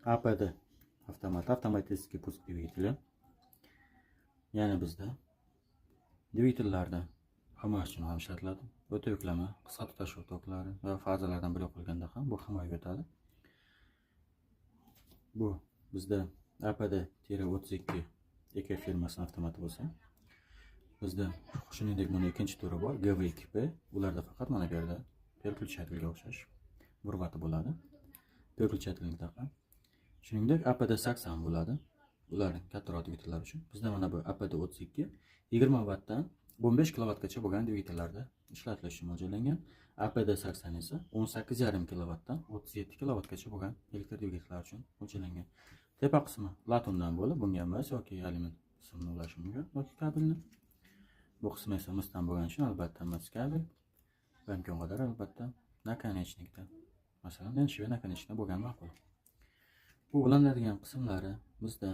АПД avtomat, автоматический пуск двигателя. Ya'ni bizda dvigatellarda himoya uchun ham ishlatiladi. O'ta yuklama, qisqa tutashuv toklari va fazalardan biri yo'qolganda ham bu himoyaga o'tadi. Bu bizda APD-32 EK firmasining avtomati bo'lsa, bizda shuningdek buni ikkinchi turi bor, GV2P. Ularda faqat mana bu yerda переключатель ga o'xshash burvati bo'ladi. Переключатель taqa. Shuningdek APD 80 bo'ladi. Ular kattaroq dvigatellar uchun. Bizda mana bu APD 32 20 vattdan 15 kilovatgacha bo'lgan dvigatellarda ishlatilishi mo'ljallangan. APD 80 esa 18,5 kilovatdan 37 kilovatgacha bo'lgan elektr dvigatellar uchun mo'ljallangan. Tepa qismi latundan bo'lib, bunga mis yoki alyumin qismini ulash mumkin yoki kabelni. Bu qismi esa misdan bo'lgani uchun albatta mis kabel va imkon qadar albatta наконечник da. Masalan, НШВ наконечник da bo'lgan ma'qul. Bu ulanadigan qismlari bizda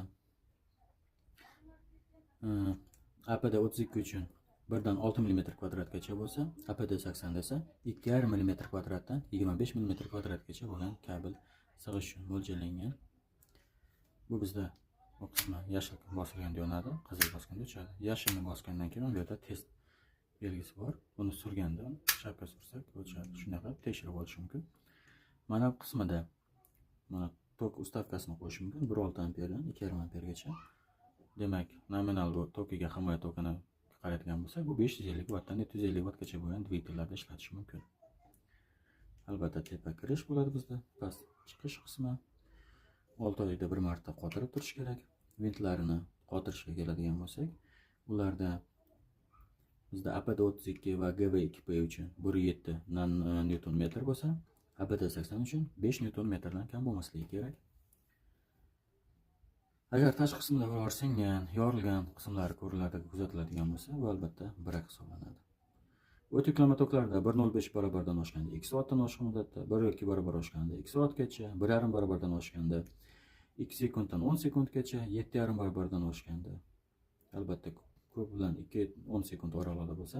APD 32 uchun 1dan 6 mm kvadratgacha bo'lsa, APD 80 esa 2,5 mm kvadratdan 25 mm kvadratgacha bo'lgan kabel sig'ish uchun mo'ljallangan. Bu bizda bu qismi yashil bosilganda yonadi, qizil bosganda o'chadi. Yashilni bosgandan keyin bu yerda test belgisi bor. Buni surganda, chapga sursak o'chadi. Shunday qilib tekshirib olish mumkin. Mana bu qismida mana tok уставка sini qo'yish mumkin 1.6 amperdan 2,5 ampergacha. Demak, nominal bu tokiga, himoya tokini qaraydigan bo'lsak, bu 550 vattdan 750 vattgacha bo'lgan dvigatellarda ishlatish mumkin. Albatta tepa kirish bo'ladi bizda, past chiqish qismi. 6 oyda bir marta qotirib turish kerak. Vintlarini qotirishga keladigan bo'lsak, ularda bizda APD 32 va GV2P uchun 1.7 nyuton metr bo'lsa, APD 80 uchun 5 nyuton metrdan kam bo'lmasligi kerak. Agar tashqi qismida biror singan, yorilgan qismlari ko'riladi, kuzatiladigan bo'lsa, bu albatta brak hisoblanadi. O't yuklama toklarida 1.05 barobardan oshganda 2 soatdan oshiq muddatda, 1.2 barobar oshganda 2 soatgacha, 1.5 barobardan oshganda 2 sekunddan 10 sekundgacha, 7.5 barobardan oshganda, albatta ko'p bilan 2 10 sekund oralig'ida bo'lsa,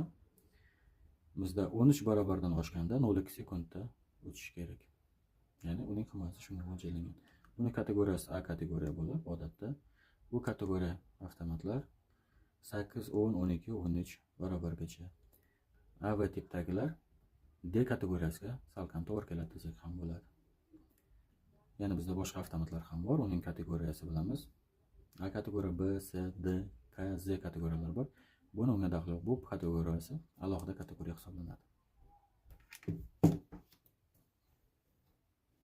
bizda 13 barobardan oshganda 0.2 sekundda o'chishi kerak. Ya'ni uning himoyasi shunga mo'ljallangan. Buni kategoriyasi A kategoriya bo'lib, odatda bu kategoriya avtomatlar 8, 10, 12, 13 barobargacha. A V tipdagilar D kategoriyasiga salkam to'g'ri keladi desak ham bo'ladi. Yana bizda boshqa avtomatlar ham bor, uning kategoriyasi bilamiz. A kategoriya, B, C, D, K, Z kategoriyalar bor. Buni unga daxli yo'q. Bu kategoriyasi alohida kategoriya hisoblanadi.